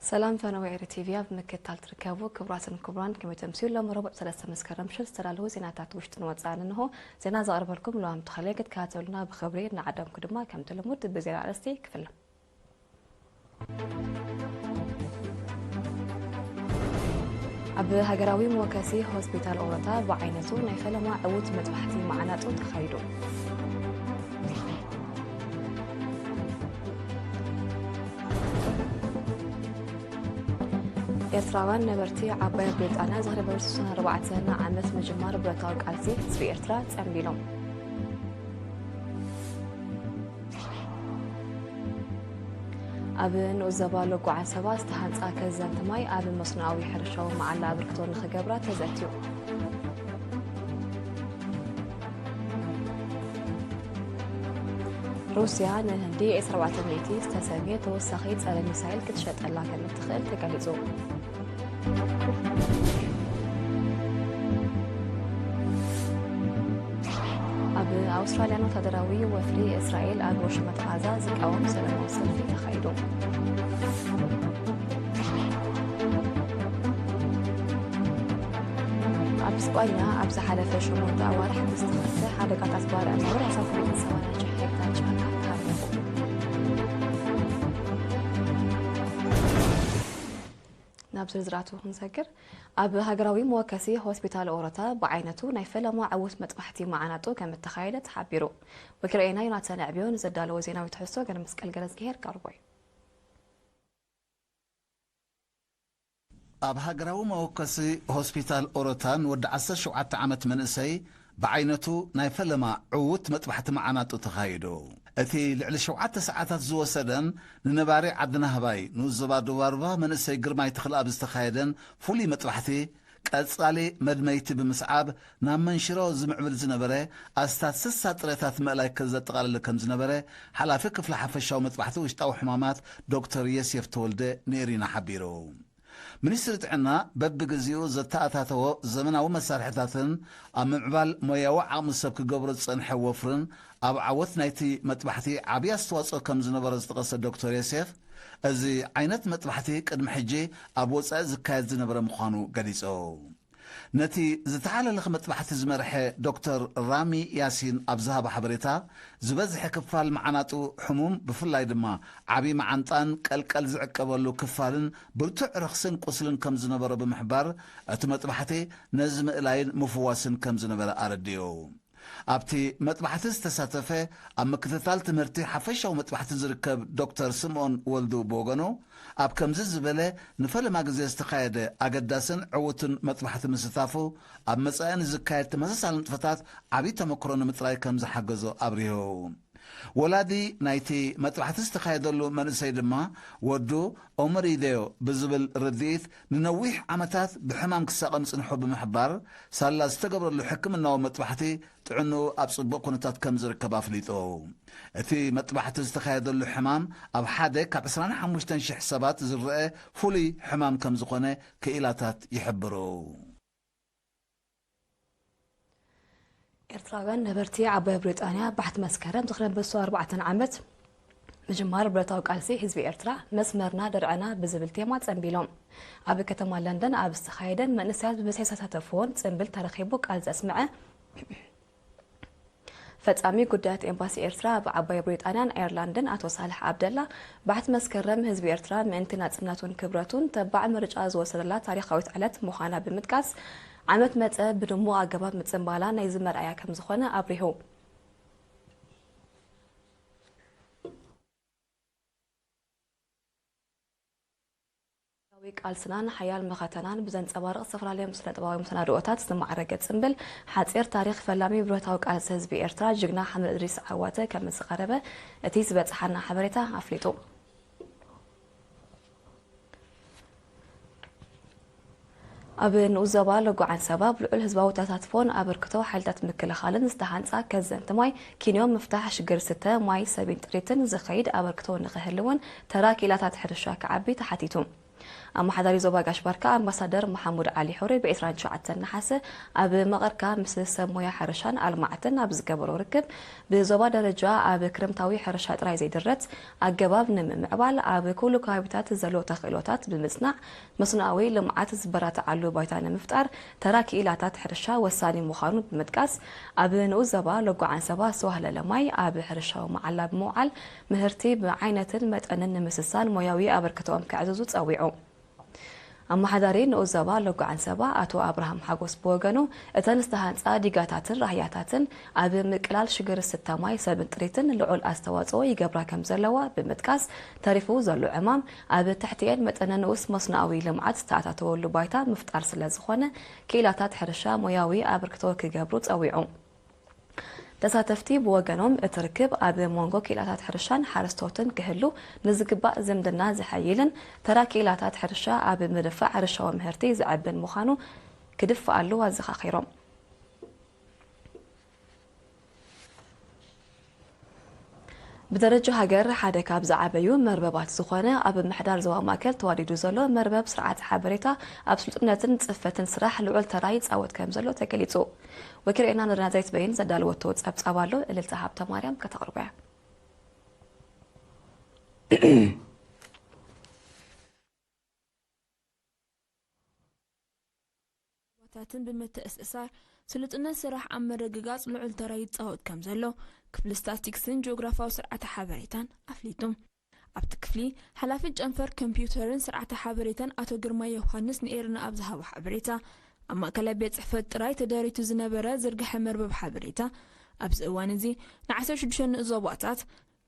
ሰላም ፈነወ ኤሪ ቲቪ ኣብ ምክትታል ትርከቡ ክቡራትን ክቡራን፣ ከመይ ተምስዩ? ሎም ረቡዕ ሰለስተ መስከረም ምሽት ዝተዳለዉ ዜናታት ውሽጥን ወጻእን እንሆ። ዜና ዘቕርበልኩም ለዋም ተኸለ። ክትከታተሉና ብኽብሪ እናዓደምኩ ድማ ከምቲ ልሙድ ብዜና ኣርእስቲ ክፍለ። ኣብ ሃገራዊ መወከሲ ሆስፒታል ኦሮታ ብዓይነቱ ናይ ፈለማ ዕዉት መጥባሕቲ መዓናጡ ተኻይዱ። ኤርትራውያን ነበርቲ ዓባይ ብሪጣንያ ዝኽሪ በርሱ ስነ ኣርባዕተ ዓመት ምጅማር ብረታዊ ቃልሲ ህዝቢ ኤርትራ ጸንቢሎም። ኣብ ንኡስ ዘባ ሎጎ ዓሰባ ዝተሃንጻ ከዘንቲ ማይ ኣብ መስኖኣዊ ሕርሻዊ መዓላ ኣበርክቶ ንኽገብራ ተዘትዩ። ሩስያ ንህንዲ ኤስ ኣርባዕተ ሚእቲ ዝተሰምየ ተወሳኺ ጸረ ሚሳይል ክትሸጠላ ከም እትኽእል ተገሊጹ። ኣብ ኣውስትራልያን ወታደራዊ ወፍሪ እስራኤል ኣብ ወሽመጥ ጋዛ ዝቃወም ሰላማዊ ሰልፊ ተኻይዱ። ኣብ ስጳኛ ኣብ ዝሓለፈ ሸሞንተ ኣዋርሕ ብዝተኸስተ ሓደጋታት ባርዕ ነውሪ ኣስታት ሚእትን ሰማንያን ሽሕ ሄክታር ጫካ ተሃሪሙ። ናብ ዝርዝራቱ ክንሰግር፣ ኣብ ሃገራዊ መወከሲ ሆስፒታል ኦሮታ ብዓይነቱ ናይ ፈለማ ዕዉት መጥባሕቲ መዓናጡ ከም እተኻየደ ተሓቢሩ። ወኪል ዜና ዮናታን ኣዕብዮ ንዘዳለዎ ዜናዊ ትሕዝቶ ገለ መስቀል ገረዝግሄር ቀርቦ እዩ። ኣብ ሃገራዊ መወከሲ ሆስፒታል ኦሮታ ንወዲ ዓሰርተ ሸውዓተ ዓመት መንእሰይ ብዓይነቱ ናይ ፈለማ ዕዉት መጥባሕቲ መዓናጡ ተኻይዱ። እቲ ልዕሊ ሸውዓተ ሰዓታት ዝወሰደን ንነባሪ ዓዲ ናህባይ ንኡስ ዞባ ደቡብ ኣሩባ መንእሰይ ግርማይ ተኽለኣብ ዝተኻየደን ፍሉይ መጥባሕቲ፣ ቀጻሊ መድመይቲ ብምስዓብ ናብ መንሽሮ ዝምዕብል ዝነበረ ኣስታት ስሳ ጥረታት ምእላይ ዘጠቓለለ ከም ዝነበረ ሓላፊ ክፍሊ ሓፈሻዊ መጥባሕቲ ውሽጣዊ ሕማማት ዶክተር የሴፍ ተወልደ ንኤሪና ሓቢሩ። ሚኒስትሪ ጥዕና በብግዜኡ ዘተኣታተዎ ዘመናዊ መሳርሕታትን ኣብ ምምዕባል ሞያዊ ዓቕሚ ሰብ ክገብሮ ዝጸንሐ ወፍርን ኣብ ዓወት ናይቲ መጥባሕቲ ዓብዪ ኣስተዋጽኦ ከም ዝነበሮ ዝጠቐሰ ዶክተር ዮሴፍ፣ እዚ ዓይነት መጥባሕቲ ቅድሚ ሕጂ ኣብ ወጻኢ ዝካየድ ዝነበረ ምዃኑ ገሊጹ። ነቲ ዝተሓላለኸ መጥባሕቲ ዝመርሐ ዶክተር ራሚ ያሲን ኣብ ዝሃቦ ሓበሬታ፣ ዝበዝሐ ክፋል መዓናጡ ሕሙም፣ ብፍላይ ድማ ዓቢ መዓንጣን ቀልቀል ዝዕቀበሉ ክፋልን ብርቱዕ ረኽስን ቁስልን ከም ዝነበሮ ብምሕባር፣ እቲ መጥባሕቲ ነዚ ምእላይን ምፍዋስን ከም ዝነበረ ኣረዲኡ። ኣብቲ መጥባሕቲ ዝተሳተፈ ኣብ ምክትታል ትምህርቲ ሓፈሻዊ መጥባሕቲ ዝርከብ ዶክተር ስምኦን ወልዱ ብወገኑ፣ ኣብ ከምዚ ዝበለ ንፈለማ ግዜ ዝተኻየደ ኣገዳስን ዕዉትን መጥባሕቲ ምስታፉ፣ ኣብ መጻኢ ንዝካየድ ተመሳሳሊ ንጥፈታት ዓቢ ተመክሮ ንምጥራይ ከም ዝሓገዞ ኣብሪሁ። ወላዲ ናይቲ መጥባሕቲ ዝተኻየደሉ መንእሰይ ድማ፣ ወዱ ኦመር ኢደዮ ብዝብል ርድኢት ንነዊሕ ዓመታት ብሕማም ክሳቐ ምጽንሑ ብምሕባር፣ ሳላ ዝተገብረሉ ሕክምናዊ መጥባሕቲ ጥዕንኡ ኣብ ጽቡቕ ኩነታት ከም ዝርከብ ኣፍሊጡ። እቲ መጥባሕቲ ዝተኻየደሉ ሕማም ኣብ ሓደ ካብ ዕስራን ሓሙሽተን ሽሕ ሰባት ዝረአ ፍሉይ ሕማም ከም ዝኾነ ክኢላታት ይሕብሩ። ኤርትራውያን ነበርቲ ዓባይ ብሪጣንያ ባሕቲ መስከረም ዝኽሪ በርሱ ኣርባዕተ ዓመት ምጅማር ብረታዊ ቃልሲ ህዝቢ ኤርትራ መስመርና ደርዕና ብዝብል ቴማ ጸንቢሎም። ኣብ ከተማ ለንደን ኣብ ዝተኻየደን መንእሰያት ብብዝሒ ዝተሳተፍዎን ጽንብል ተረኺቡ ቃል ዘስምዐ ፈጻሚ ጉዳያት ኤምባሲ ኤርትራ ኣብ ዓባይ ብሪጣንያን ኣየርላንድን ኣቶ ሳልሕ ዓብደላ፣ ባሕቲ መስከረም ህዝቢ ኤርትራ ምእንቲ ናጽነቱን ክብረቱን ተባዕ ምርጫ ዝወሰደላ ታሪኻዊት ዕለት ምዃና ብምጥቃስ፣ ዓመት መጸ ብድሙቕ ኣገባብ ምጽንባላ ናይዚ መርኣያ ከም ዝኾነ ኣብሪሁ። ዊ ቃልስናን ሓያል መኸተናን ብዘንጸባርቕ ዝተፈላለየ ስነ ጥበባዊ መሰናድኦታት ዝማዕረገ ጽምብል ሓጺር ታሪኽ ፈላሚ ብረታዊ ቃልሲ ህዝቢ ኤርትራ ጅግና ሓመድ እድሪስ ዓዋተ ከም ዝቐረበ እቲ ዝበጽሓና ሓበሬታ ኣፍሊጡ። ኣብ ንኡስ ዞባ ሎጎ ዓንሰባ ብልዑል ህዝባዊ ተሳትፎን ኣበርክቶ ሓይልታት ምክልኻልን ዝተሃንጻ ከዘንቲ ማይ ኪንዮ ምፍታሕ ሽግር ስተ ማይ ሰቢን ጥሪትን ዝኸይድ ኣበርክቶ ንኽህልውን ተራ ክኢላታት ሕርሻ ክዓቢ ተሓቲቱ። ኣመሓዳሪ ዞባ ጋሽ ባርካ ኣምባሳደር መሓሙድ ዓሊ ሑሪ ብ ዕስራን ትሽዓተን ነሓሰ ኣብ መቐርካ ምስ ሰብ ሞያ ሕርሻን ኣልማዕትን ኣብ ዝገበሮ ርክብ፣ ብዞባ ደረጃ ኣብ ክረምታዊ ሕርሻ ጥራይ ዘይድረት ኣገባብ ንምምዕባል፣ ኣብ ኩሉ ከባቢታት ዘሎ ተኽእሎታት ብምጽናዕ፣ መስኖኣዊ ልምዓት ዝበራትዓሉ ባይታ ንምፍጣር ተራ ክኢላታት ሕርሻ ወሳኒ ምዃኑ ብምጥቃስ፣ ኣብ ንኡስ ዞባ ሎጎ ዓንሰባ ዝተዋህለለ ማይ ኣብ ሕርሻዊ መዓላ ብምውዓል ምህርቲ ብዓይነትን መጠንን ንምስሳን ሞያዊ ኣበርክቶኦም ከዕዝዙ ጸዊዑ። ኣመሓዳሪ ንኡስ ዞባ ሎጎ ዓንሰባ ኣቶ ኣብርሃም ሓጎስ ብወገኑ፣ እተን ዝተሃንጻ ዲጋታትን ራህያታትን ኣብ ምቅላል ሽግር ዝስተ ማይ ሰብን ጥሪትን ልዑል ኣስተዋጽኦ ይገብራ ከም ዘለዋ ብምጥቃስ፣ ተሪፉ ዘሎ ዕማም ኣብ ትሕቲኤን መጠነ ንኡስ መስኖኣዊ ልምዓት ዝተኣታተወሉ ባይታ ምፍጣር ስለ ዝኾነ፣ ክኢላታት ሕርሻ ሞያዊ ኣበርክቶ ክገብሩ ጸዊዑ። ተሳተፍቲ ብወገኖም፣ እቲ ርክብ ኣብ መንጎ ክኢላታት ሕርሻን ሓረስቶትን ክህሉ ንዝግባእ ዝምድና ዘሐይልን ተራ ክኢላታት ሕርሻ ኣብ ምድፋእ ሕርሻዊ ምህርቲ ዘዕብን ምዃኑ ክድፍኣሉ ኣዘኻኺሮም። ብደረጃ ሃገር ሓደ ካብ ዝዓበዩ መርበባት ዝኾነ ኣብ ምሕዳር ዞባ ማእከል ተዋዲዱ ዘሎ መርበብ ስርዓተ ሓበሬታ ኣብ ስልጡነትን ጽፈትን ስራሕ ልዑል ተራ ይጻወት ከም ዘሎ ተገሊጹ። ወኪል ሬና ንርናዛይት በይን ዘዳለወቶ ጸብጻብ ኣሎ፣ እልልታ ሃብተ ማርያም ከተቕርቦ እያ። ታትን ብምትእስሳር ስሉጥነት ስራሕ ኣብ ምርግጋጽ ልዑል ተራ ይጻወት ከም ዘሎ ክፍሊ ስታስቲክስን ጂኦግራፋዊ ስርዓተ ሓበሬታን ኣፍሊጡ። ኣብቲ ክፍሊ ሓላፊ ጨንፈር ኮምፒውተርን ስርዓተ ሓበሬታን ኣቶ ግርማ ዮሃንስ ንኤርና ኣብ ዝሃቦ ሓበሬታ፣ ኣብ ማእከላይ ቤት ጽሕፈት ጥራይ ተደሪቱ ዝነበረ ዝርግሐ መርበብ ሓበሬታ ኣብዚ እዋን እዚ ንዓሰርተ ሽዱሽተ ንኡስ ዞባታት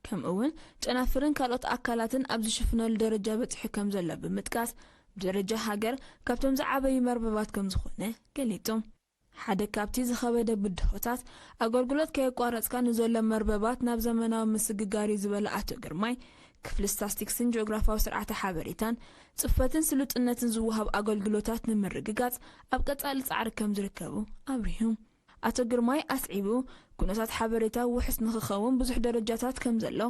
ከምኡ እውን ጨናፍርን ካልኦት ኣካላትን ኣብ ዝሽፍነሉ ደረጃ በጺሑ ከም ዘሎ ብምጥቃስ፣ ብደረጃ ሃገር ካብቶም ዝዓበዩ መርበባት ከም ዝኾነ ገሊጹ። ሓደ ካብቲ ዝኸበደ ብድሆታት፣ ኣገልግሎት ከየቋረጽካ ንዘሎ መርበባት ናብ ዘመናዊ ምስግጋር እዩ ዝበለ ኣቶ ግርማይ፣ ክፍሊ ስታስቲክስን ጂኦግራፋዊ ስርዓተ ሓበሬታን ጽፈትን ስሉጥነትን ዝወሃብ ኣገልግሎታት ንምርግጋጽ ኣብ ቀጻሊ ጻዕሪ ከም ዝርከቡ ኣብሪሁ። ኣቶ ግርማይ ኣስዒቡ፣ ኩነታት ሓበሬታ ውሑስ ንኽኸውን ብዙሕ ደረጃታት ከም ዘሎ፣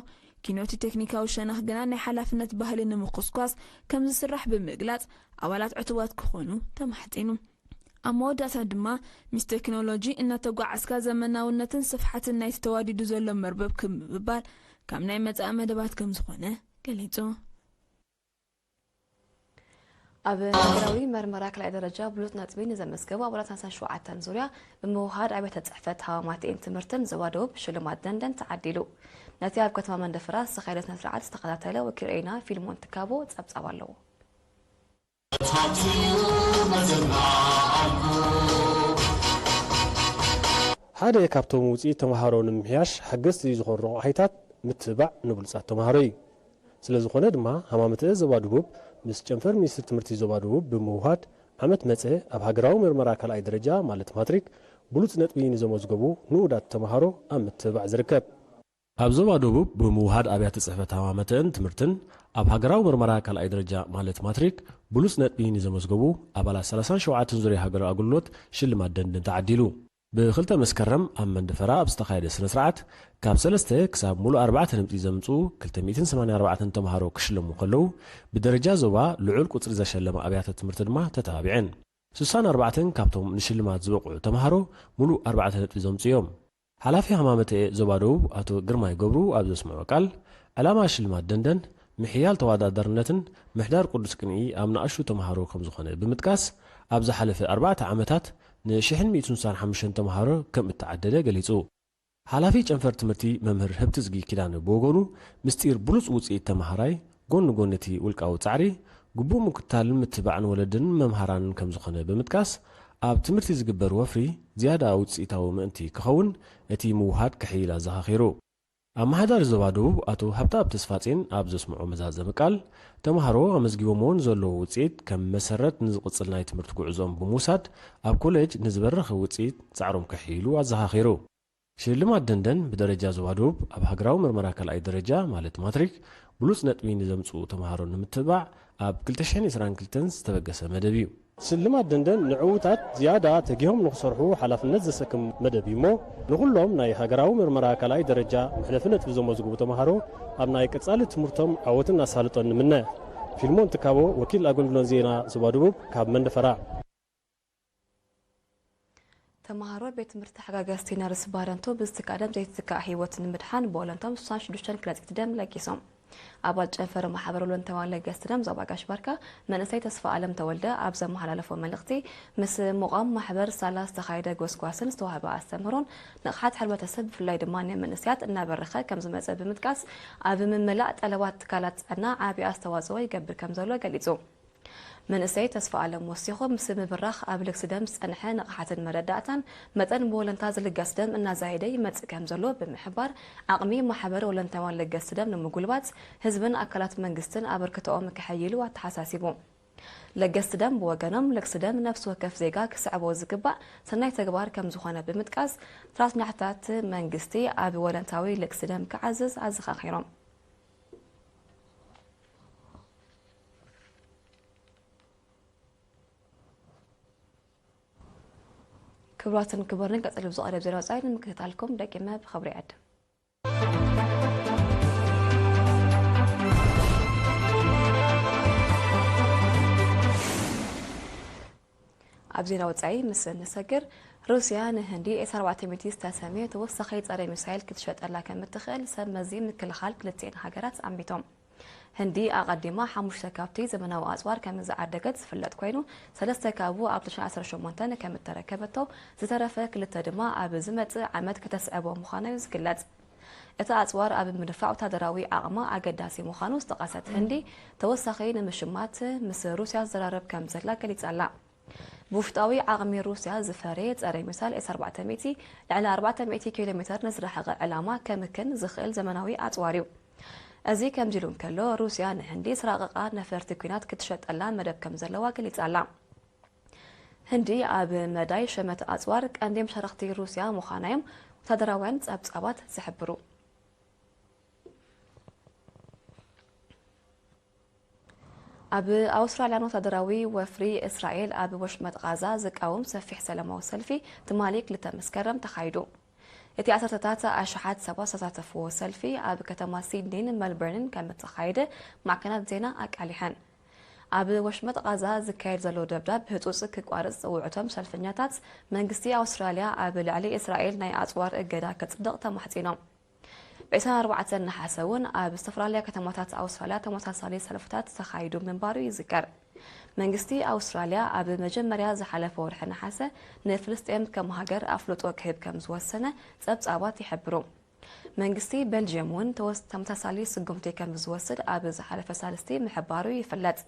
ኪኖቲ ቴክኒካዊ ሸነኽ ግና ናይ ሓላፍነት ባህሊ ንምኹስኳስ ከም ዝስራሕ ብምግላጽ፣ ኣባላት ዕቱባት ክኾኑ ተማሕጺኑ። ኣብ መወዳእታ ድማ፣ ምስ ቴክኖሎጂ እናተጓዓዝካ ዘመናውነትን ስፍሓትን ናይቲ ተዋዲዱ ዘሎ መርበብ ክብ ምባል ካብ ናይ መጻኢ መደባት ከም ዝኾነ ገሊጹ። ኣብ ሃገራዊ መርመራ ካልኣይ ደረጃ ብሉጽ ነጥቢ ንዘመዝገቡ ኣባላት ሓምሳን ሸውዓተን ዙርያ ብምውሃድ ኣብያተ ጽሕፈት ሃዋማትኤን ትምህርትን ዞባ ደቡብ ሽልማት ደንደን ተዓዲሉ። ነቲ ኣብ ከተማ መንደፈራ ዝተኻየደ ስነ ስርዓት ዝተኸታተለ ወኪል ሬና ፊልሞን ትካቦ ጸብጻብ ኣለዎ። ሓደ ካብቶም ውፅኢት ተምሃሮ ንምምሕያሽ ሓገዝቲ ዝኾኑ ረቋሒታት ምትብባዕ ንብሉፃት ተምሃሮ እዩ። ስለዝኾነ ድማ ሃማመተ ዞባ ደቡብ ምስ ጨንፈር ሚኒስትሪ ትምህርቲ ዞባ ደቡብ ብምውሃድ ዓመት መፀ ኣብ ሃገራዊ መርመራ ካልኣይ ደረጃ ማለት ማትሪክ ብሉፅ ነጥቢ ንዘመዝገቡ ንኡዳት ተምሃሮ ኣብ ምትብባዕ ዝርከብ። ኣብ ዞባ ደቡብ ብምውሃድ ኣብያተ ፅሕፈት ሃማመተእን ትምህርትን ኣብ ሃገራዊ መርመራ ካልኣይ ደረጃ ማለት ማትሪክ ብሉፅ ነጥቢ ንዘመዝገቡ ኣባላት ሰላሳን ሸውዓተን ዙርያ ሃገራዊ ኣገልግሎት ሽልማት ደንደን ተዓዲሉ። ብክልተ መስከረም ኣብ መንደፈራ ኣብ ዝተኻየደ ስነ ስርዓት ካብ ሰለስተ ክሳብ ሙሉእ ኣርባዕተ ነጥቢ ዘምፅኡ ክልተ ሚእትን ሰማንያን ኣርባዕተን ተምሃሮ ክሽለሙ ከለዉ ብደረጃ ዞባ ልዑል ቁፅሪ ዘሸለማ ኣብያተ ትምህርቲ ድማ ተተባቢዐን። ስሳን ኣርባዕተን ካብቶም ንሽልማት ዝበቕዑ ተምሃሮ ሙሉእ ኣርባዕተ ነጥቢ ዘምፅኡ እዮም። ሓላፊ ሃማመተኤ ዞባ ደቡብ ኣቶ ግርማይ ገብሩ ኣብ ዘስምዖ ቃል፣ ዕላማ ሽልማት ደንደን ምሕያል ተወዳዳርነትን ምሕዳር ቅዱስ ቅንኢ ኣብ ንኣሽቱ ተምሃሮ ከምዝኾነ ብምጥቃስ፣ ኣብ ዝሓለፈ ኣርባዕተ ዓመታት ንሽሕን ሚእትን ስሳን ሓሙሽተን ተምሃሮ ከም እተዓደለ ገሊጹ። ሓላፊ ጨንፈር ትምህርቲ መምህር ህብትዝጊ ኪዳነ ብወገኑ፣ ምስጢር ብሉጽ ውጽኢት ተምሃራይ ጎኒ ጎኒ እቲ ውልቃዊ ጻዕሪ፣ ግቡእ ምክትታልን ምትብባዕን ወለድን መምሃራንን ከምዝኾነ ብምጥቃስ፣ ኣብ ትምህርቲ ዝግበር ወፍሪ ዝያዳ ውጽኢታዊ ምእንቲ ክኸውን እቲ ምውሃድ ክሕይል ኣዘኻኺሩ። ኣመሓዳሪ ዞባ ደቡብ ኣቶ ሃብተኣብ ተስፋጼን ኣብ ዘስምዖ መዛዘሚ ቃል፣ ተምሃሮ ኣመዝጊቦምዎ ንዘለዉ ውጽኢት ከም መሰረት ንዝቕጽል ናይ ትምህርቲ ጉዕዞኦም ብምውሳድ፣ ኣብ ኮሌጅ ንዝበረኸ ውጽኢት ጻዕሮም ከሕይሉ ኣዘኻኺሩ። ሽልማት ደንደን ብደረጃ ዞባ ደቡብ ኣብ ሃገራዊ መርመራ ካልኣይ ደረጃ ማለት ማትሪክ ብሉጽ ነጥቢ ንዘምጽኡ ተምሃሮ ንምትብባዕ ኣብ ክልተ ሽሕን ዕስራን ክልተን ዝተበገሰ መደብ እዩ። ሽልማት ደንደን ንዕዉታት ዝያዳ ተጊሆም ንኽሰርሑ ሓላፍነት ዘሰክም መደብ እዩ እሞ፣ ንኹሎም ናይ ሃገራዊ መርመራ ካልኣይ ደረጃ መሕለፊ ነጥቢ ዘመዝግቡ ተምሃሮ ኣብ ናይ ቀጻሊ ትምህርቶም ዓወትን ኣሳልጦን ንምነ። ፊልሞን ትካቦ፣ ወኪል ኣገልግሎት ዜና ዞባ ደቡብ ካብ መንደፈራ። ተምሃሮ ቤት ትምህርቲ ሓጋገዝቲ ነርስ ባረንቶ ብዝትካእ ደም ዘይትትካእ ህይወት ንምድሓን ብወለንቶም ስሳን ሽዱሽተን ክለፂት ደም ለጊሶም። ኣባል ጨንፈር ማሕበር ወለንታውያን ለገስቲ ደም ዞባ ጋሽ ባርካ መንእሰይ ተስፋ ኣለም ተወልደ ኣብ ዘመሓላለፎ መልእኽቲ፣ ምስ ምቋም ማሕበር ሳላ ዝተኻየደ ጎስጓስን ዝተዋህበ ኣስተምህሮን ንቕሓት ሕብረተሰብ ብፍላይ ድማ ናይ መንእሰያት እናበረኸ ከም ዝመፀ ብምጥቃስ፣ ኣብ ምምላእ ጠለባት ትካላት ጥዕና ዓብዪ ኣስተዋፅኦ ይገብር ከም ዘሎ ገሊፁ። መንእሰይ ተስፋ ኣለም ወሲኹ፣ ምስ ምብራኽ ኣብ ልግሲ ደም ዝፀንሐ ንቕሓትን መረዳእታን መጠን ብወለንታ ዝልገስ ደም እናዛየደ ይመፅእ ከም ዘሎ ብምሕባር፣ ዓቕሚ ማሕበር ወለንታውያን ለገስቲ ደም ንምጉልባት ህዝብን ኣካላት መንግስትን ኣበርክቶኦም ከሐይሉ ኣተሓሳሲቡ። ለገስቲ ደም ብወገኖም፣ ልግሲ ደም ነፍሲ ወከፍ ዜጋ ክስዕቦ ዝግባእ ሰናይ ተግባር ከም ዝኾነ ብምጥቃስ፣ ስራሕተኛታት መንግስቲ ኣብ ወለንታዊ ልግሲ ደም ክዓዝዝ ኣዘኻኺሮም። ክቡራትን ክቡርን፣ ቀፂሉ ብዝቐርብ ዜና ወፃኢ ንምክትታልኩም ደጊመ ብኽብሪ ይዕድም። ኣብ ዜና ወፃኢ ምስ እንሰግር፣ ሩስያ ንህንዲ ኤስ ኣርባዕተ ሚእቲ ዝተሰምየ ተወሳኺ ጸረ ሚሳይል ክትሸጠላ ከም እትኽእል ሰብ መዚ ምክልኻል ክልቲኤን ሃገራት ኣሚቶም። ህንዲ ኣቐዲማ ሓሙሽተ ካብቲ ዘመናዊ ኣጽዋር ከም ዝዓደገት ዝፍለጥ ኮይኑ፣ ሰለስተ ካብኡ ኣብ ትሽዓተ ዓሰርተ ሸሞንተ ከም እተረከበቶ፣ ዝተረፈ ክልተ ድማ ኣብ ዝመጽእ ዓመት ከተስዕቦ ምዃና እዩ ዝግለጽ። እቲ ኣጽዋር ኣብ ምድፋእ ወታደራዊ ዓቕማ ኣገዳሲ ምዃኑ ዝጠቐሰት ህንዲ፣ ተወሳኺ ንምሽማት ምስ ሩስያ ዝዘራረብ ከም ዘላ ገሊጻ ኣላ። ብውሽጣዊ ዓቕሚ ሩስያ ዝፈረየ ጸረ ሚሳይል ኤስ ኣርባዕተ ሚእቲ፣ ልዕሊ ኣርባዕተ ሚእቲ ኪሎ ሜተር ንዝረሓቐ ዕላማ ከምክን ዝኽእል ዘመናዊ ኣጽዋር እዩ። እዚ ከምዚ ኢሉ እንከሎ፣ ሩስያ ንህንዲ ዝራቐቓ ነፈርቲ ኲናት ክትሸጠላ መደብ ከም ዘለዋ ገሊጻ ኣላ። ህንዲ ኣብ መዳይ ሸመት ኣጽዋር ቀንዲ መሻርኽቲ ሩስያ ምዃና እዮም ወታደራውያን ጸብጻባት ዝሕብሩ። ኣብ ኣውስትራልያን ወታደራዊ ወፍሪ እስራኤል ኣብ ወሽመጥ ቓዛ ዝቃወም ሰፊሕ ሰላማዊ ሰልፊ ትማሊ ክልተ መስከረም ተኻይዱ። እቲ ዓሰርተታት ኣሽሓት ሰባት ዝተሳተፍዎ ሰልፊ ኣብ ከተማ ሲድኒን መልበርንን ከም እተኻየደ ማዕከናት ዜና ኣቃሊሐን። ኣብ ወሽመጥ ቓዛ ዝካየድ ዘሎ ደብዳብ ህጹጽ ክቋርጽ ዝጽውዑ እቶም ሰልፈኛታት፣ መንግስቲ ኣውስትራልያ ኣብ ልዕሊ እስራኤል ናይ ኣጽዋር እገዳ ከጽድቕ ተማሕጺኖም። ብ ዕስራን ኣርባዕተን ነሓሰ እውን ኣብ ዝተፈላለያ ከተማታት ኣውስትራልያ ተመሳሳሊ ሰልፍታት ተኻይዱ ምንባሩ ይዝከር። መንግስቲ ኣውስትራልያ ኣብ መጀመርያ ዝሓለፈ ወርሒ ነሓሰ ንፍልስጤም ከም ሃገር ኣፍልጦ ክህብ ከም ዝወሰነ ጸብጻባት ይሕብሩ። መንግስቲ ቤልጅየም እውን ተወስ-፣ ተመሳሳሊ ስጉምቲ ከም ዝወስድ ኣብ ዝሓለፈ ሳልስቲ ምሕባሩ ይፍለጥ።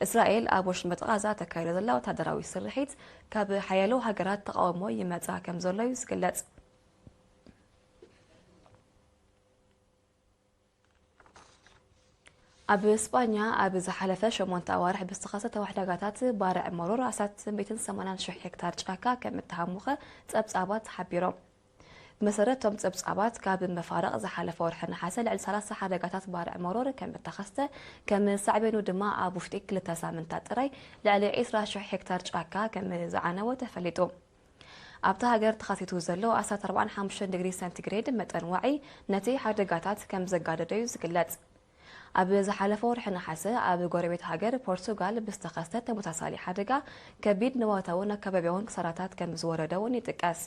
እስራኤል ኣብ ወሽመጥ ቓዛ ተካይዶ ዘላ ወታደራዊ ስርሒት ካብ ሓያሎ ሃገራት ተቓውሞ ይመጻ ከም ዘሎ እዩ ዝግለጽ። ኣብ ስጳኛ ኣብ ዝሓለፈ ሸሞንተ ኣዋርሕ ብዝተኸሰተ ሓደጋታት ባርዕ መሮር ኣስታት ሚእትን ሰማንያን ሽሕ ሄክታር ጫካ ከም እተሃሙኸ ጸብጻባት ሓቢሮም። ብመሰረት እቶም ጸብጻባት፣ ካብ መፋርቕ ዝሓለፈ ወርሒ ነሓሰ ልዕሊ ሰላሳ ሓደጋታት ባርዕ መሮር ከም እተኸስተ፣ ከም ሳዕቤኑ ድማ ኣብ ውሽጢ ክልተ ሳምንታት ጥራይ ልዕሊ ዕስራ ሽሕ ሄክታር ጫካ ከም ዝዓነወ ተፈሊጡ። ኣብታ ሃገር ተኸሲቱ ዘሎ ኣስታት ኣርባዓን ሓሙሽተን ዲግሪ ሰንቲግሬድ መጠን ዋዒ ነቲ ሓደጋታት ከም ዘጋደደ'ዩ ዝግለጽ። ኣብ ዝሓለፈ ወርሒ ነሓሰ ኣብ ጎረቤት ሃገር ፖርቱጋል ብዝተኸስተ ተመሳሳሊ ሓደጋ ከቢድ ንዋታውን ኣከባቢያውን ክሳራታት ከም ዝወረደ እውን ይጥቀስ።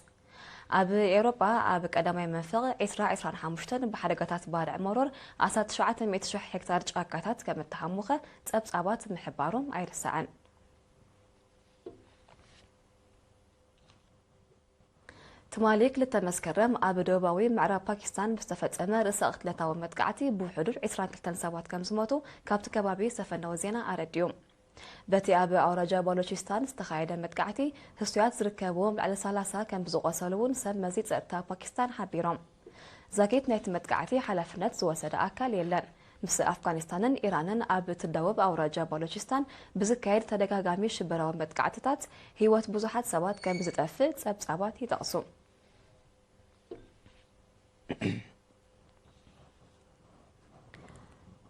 ኣብ ኤውሮጳ ኣብ ቀዳማይ መንፈቕ ዕስራ ዕስራን ሓሙሽተን ብሓደጋታት ባርዕ መሮር ኣስታት ትሽዓተ ሚእቲ ሽሕ ሄክታር ጫካታት ከም እተሃሙኸ ጸብጻባት ምሕባሮም ኣይርሳዕን። ትማሊ ክልተ መስከረም ኣብ ደቡባዊ ምዕራብ ፓኪስታን ብዝተፈጸመ ርእሰ ቅትለታዊ መጥቃዕቲ ብውሕዱ ዕስራን ክልተን ሰባት ከም ዝሞቱ ካብቲ ከባቢ ዝተፈነወ ዜና ኣረዲኡ። በቲ ኣብ ኣውራጃ ባሎቺስታን ዝተኻየደ መጥቃዕቲ፣ ህሱያት ዝርከብዎም ልዕሊ ሰላሳ ከም ዝቖሰሉ እውን ሰብ መዚ ጸጥታ ፓኪስታን ሓቢሮም። ዛጊት ናይቲ መጥቃዕቲ ሓላፍነት ዝወሰደ ኣካል የለን። ምስ ኣፍጋኒስታንን ኢራንን ኣብ እትዳወብ ኣውራጃ ባሎቺስታን ብዝካየድ ተደጋጋሚ ሽበራዊ መጥቃዕትታት ህይወት ብዙሓት ሰባት ከም ዝጠፍእ ጸብጻባት ይጠቕሱ።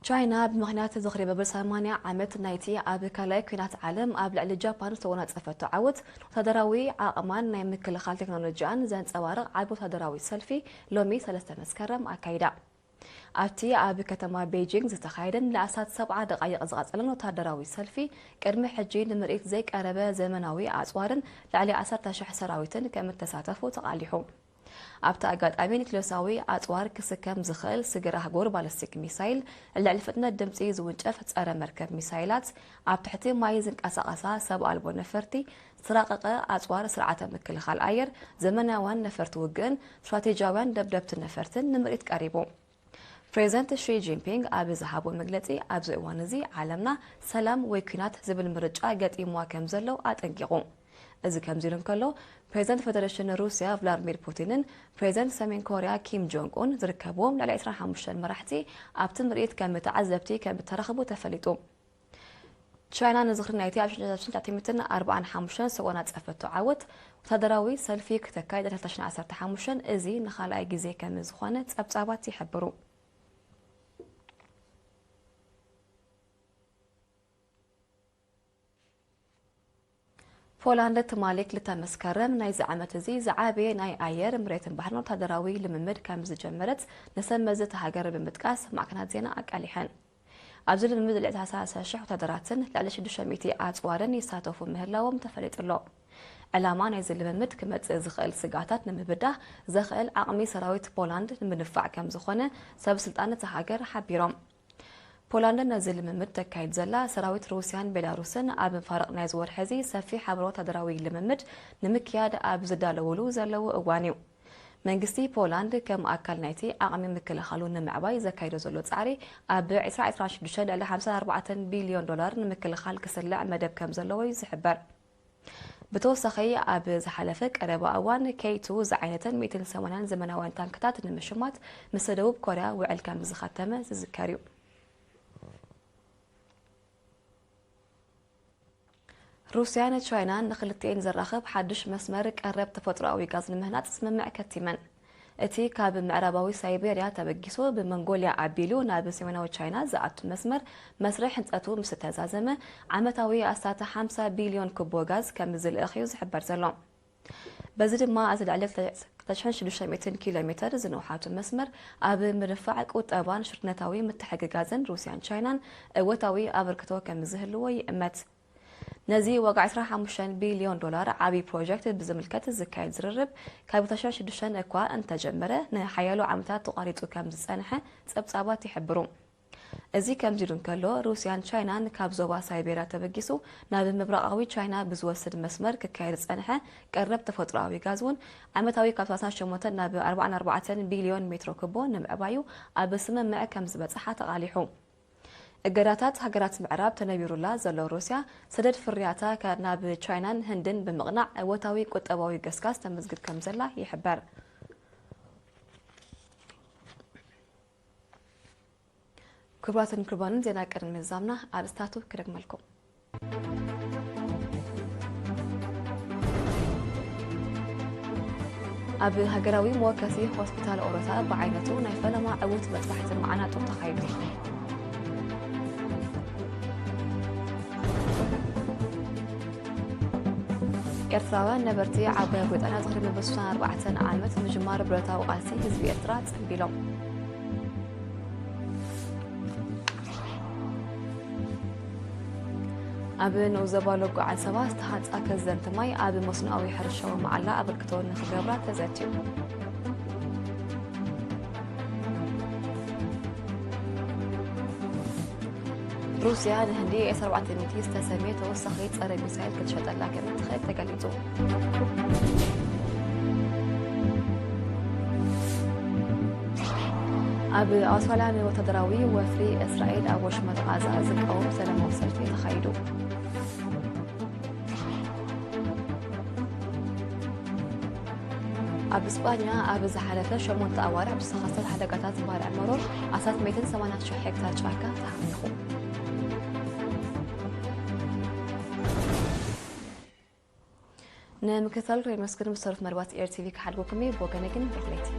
ቻይና ብምኽንያት ዝኽሪ መበል ሰማንያ ዓመት ናይቲ ኣብ ካልኣይ ኲናት ዓለም ኣብ ልዕሊ ጃፓን ዝተወናጸፈቶ ዓወት፣ ወታደራዊ ዓቕማን ናይ ምክልኻል ቴክኖሎጂኣን ዘንጸባርቕ ዓቢ ወታደራዊ ሰልፊ ሎሚ ሰለስተ መስከረም ኣካይዳ። ኣብቲ ኣብ ከተማ ቤጂንግ ዝተኻየደን ንኣስታት ሰብዓ ደቓይቕ ዝቐጸለን ወታደራዊ ሰልፊ፣ ቅድሚ ሕጂ ንምርኢት ዘይቀረበ ዘመናዊ ኣጽዋርን ልዕሊ ዓሰርተ ሽሕ ሰራዊትን ከም እተሳተፉ ተቓሊሑ። ኣብቲ ኣጋጣሚ፣ ኒክሌሳዊ ኣጽዋር ክስከም ዝኽእል ስግር ኣህጉር ባለስቲክ ሚሳይል፣ ልዕሊ ፍጥነት ድምጺ ዝውንጨፍ ጸረ መርከብ ሚሳይላት፣ ኣብ ትሕቲ ማይ ዝንቀሳቐሳ ሰብ ኣልቦ ነፈርቲ፣ ዝተራቐቐ ኣጽዋር ስርዓተ ምክልኻል ኣየር፣ ዘመናውያን ነፈርቲ ውግእን ስትራቴጂያውያን ደብደብቲ ነፈርትን ንምርኢት ቀሪቡ። ፕሬዚደንት ሺ ጂንፒንግ ኣብ ዝሃቦ መግለጺ፣ ኣብዚ እዋን እዚ ዓለምና ሰላም ወይ ኲናት ዝብል ምርጫ ገጢምዋ ከም ዘሎ ኣጠንቂቑ። እዚ ከምዚ ኢሉ እንከሎ፣ ፕሬዚደንት ፌደሬሽን ሩስያ ቭላድሚር ፑቲንን ፕሬዚደንት ሰሜን ኮርያ ኪም ጆንግ ኡን ዝርከብዎም ልዕሊ ዕስራን ሓሙሽተን መራሕቲ ኣብቲ ምርኢት ከም ተዓዘብቲ ከም እተረኽቡ ተፈሊጡ። ቻይና ንዝኽሪ ናይቲ ኣብ ሽዱሽተ ሚእትን ኣርባዓን ሓሙሽተን ዝተጎናጸፈቶ ዓወት፣ ወታደራዊ ሰልፊ ክተካይድ ክልተ ሽሕን ዓሰርተ ሓሙሽተን፣ እዚ ንኻልኣይ ግዜ ከም ዝኾነ ጸብጻባት ይሕብሩ። ፖላንድ ትማሊ ክልተ መስከረም ናይዚ ዓመት እዚ ዝዓበየ ናይ ኣየር፣ መሬትን ባሕርን ወታደራዊ ልምምድ ከም ዝጀመረት ንሰብ መዚ እታ ሃገር ብምጥቃስ ማዕከናት ዜና ኣቃሊሐን። ኣብዚ ልምምድ ልዕሊ ሰላሳ ሽሕ ወታደራትን ልዕሊ ሽዱሽተ ሚእቲ ኣጽዋርን ይሳተፉ ምህላዎም ተፈሊጡ ኣሎ። ዕላማ ናይዚ ልምምድ ክመጽእ ዝኽእል ስግኣታት ንምብዳህ ዘኽእል ዓቕሚ ሰራዊት ፖላንድ ንምድንፋዕ ከም ዝኾነ ሰብ ስልጣን እታ ሃገር ሓቢሮም። ፖላንድ ነዚ ልምምድ ተካይድ ዘላ፣ ሰራዊት ሩስያን ቤላሩስን ኣብ ፋርቕ ናይዚ ወርሒ እዚ ሰፊሕ ሓባራዊ ወታደራዊ ልምምድ ንምክያድ ኣብ ዝዳለውሉ ዘለዉ እዋን እዩ። መንግስቲ ፖላንድ ከም ኣካል ናይቲ ዓቕሚ ምክልኻሉ ንምዕባይ ዘካይዶ ዘሎ ጻዕሪ፣ ኣብ ዕስራ ዕስራን ሽዱሽተን ልዕሊ ሓምሳን ኣርባዕተን ቢልዮን ዶላር ንምክልኻል ክስልዕ መደብ ከም ዘለዎ እዩ ዝሕበር። ብተወሳኺ፣ ኣብ ዝሓለፈ ቀረባ እዋን፣ ኬይ ቱ ዝዓይነተን ሚእትን ሰማንያን ዘመናውያን ታንክታት ንምሽማት ምስ ደቡብ ኮርያ ውዕል ከም ዝኸተመ ዝዝከር እዩ። ሩስያን ቻይናን ንክልቲኤን ዘራኽብ ሓድሽ መስመር ቀረብ ተፈጥሮኣዊ ጋዝ ንምህናጽ ስምምዕ ከቲመን። እቲ ካብ ምዕራባዊ ሳይቤርያ ተበጊሱ ብመንጎልያ ኣቢሉ ናብ ሰሜናዊ ቻይና ዝኣቱ መስመር፣ መስርሕ ህንጸቱ ምስ እተዛዘመ፣ ዓመታዊ ኣስታት ሓምሳ ቢልዮን ኩቦ ጋዝ ከም ዝልእኽ እዩ ዝሕበር ዘሎ። በዚ ድማ፣ እቲ ልዕሊ ክልተ ሽሕን ሽዱሽተ ሚእትን ኪሎ ሜተር ዝንውሓቱ መስመር፣ ኣብ ምድንፋዕ ቁጠባን ሽርክነታዊ ምትሕግጋዝን ሩስያን ቻይናን እወታዊ ኣበርክቶ ከም ዝህልዎ ይእመት። ነዚ ዋጋ ዕስራን ሓሙሽተን ቢልዮን ዶላር ዓቢ ፕሮጀክት ብዝምልከት ዝካየድ ዝርርብ፣ ካብ ክልተ ሽሕን ሽዱሽተን እኳ እንተጀመረ፣ ንሓያሎ ዓመታት ተቋሪጹ ከም ዝጸንሐ ጸብጻባት ይሕብሩ። እዚ ከምዚ ኢሉ እንከሎ፣ ሩስያን ቻይናን ካብ ዞባ ሳይቤርያ ተበጊሱ ናብ ምብራቓዊ ቻይና ብዝወስድ መስመር ክካየድ ዝጸንሐ ቀረብ ተፈጥሮኣዊ ጋዝ እውን፣ ዓመታዊ ካብ ሰላሳን ሸሞንተን ናብ ኣርባዓን ኣርባዕተን ቢልዮን ሜትሮ ኩቦ ንምዕባዩ ኣብ ስምምዕ ከም ዝበጽሓ ተቓሊሑ። እገዳታት ሃገራት ምዕራብ ተነቢሩላ ዘሎ ሩስያ፣ ሰደድ ፍርያታ ከ-፣ ናብ ቻይናን ህንድን ብምቕናዕ፣ እወታዊ ቁጠባዊ ገስጋስ ተመዝግብ ከም ዘላ ይሕበር። ክቡራትን ክቡራንን፣ ዜና ቅድሚ ምዝዛምና ኣርእስታቱ ክደግመልኩም። ኣብ ሃገራዊ መወከሲ ሆስፒታል ኦሮታ ብዓይነቱ ናይ ፈለማ ዕዉት መጥባሕቲ መዓናጡ ተኻይዱ። ኤርትራውያን ነበርቲ ዓባይ ብሪጣንያ ድሕሪ መበል ስሳን ኣርባዕተን ዓመት ምጅማር ብረታዊ ቃልሲ ህዝቢ ኤርትራ ጸንቢሎም። ኣብ ንኡስ ዞባ ሎጎ ዓንሰባ ዝተሃንጻ ከዘንቲ ማይ ኣብ መስኖኣዊ ሕርሻዊ መዓላ ኣበርክቶ ንኽገብራ ተዘትዩ። ሩስያ ንህንዲ ኤስ ኣርባዕተ ሚእቲ ዝተሰምየ ተወሳኺ ጸረ ሚሳይል ክትሸጠላ ከም እትኽእል ተገሊጹ። ኣብ ኣውስትራልያ ንወታደራዊ ወፍሪ እስራኤል ኣብ ወሽመጥ ቓዛ ዝቃወም ሰላማዊ ሰልፊ ተኻይዱ። ኣብ ስጳኛ ኣብ ዝሓለፈ ሸሞንተ ኣዋርሕ ብዝተኸሰተ ሓደጋታት ባርዕ መሮር ኣስታት ሚእትን ሰማንያን ሽሕ ሄክታር ጫካ ተሃኒኹ። ንምክትታል ሬድዮ መስክር ምስ ተረፉ መርባት ኤር ቲቪ ክሓድጎኩም እየ። ብወገነ ግን ብርክለይቲ።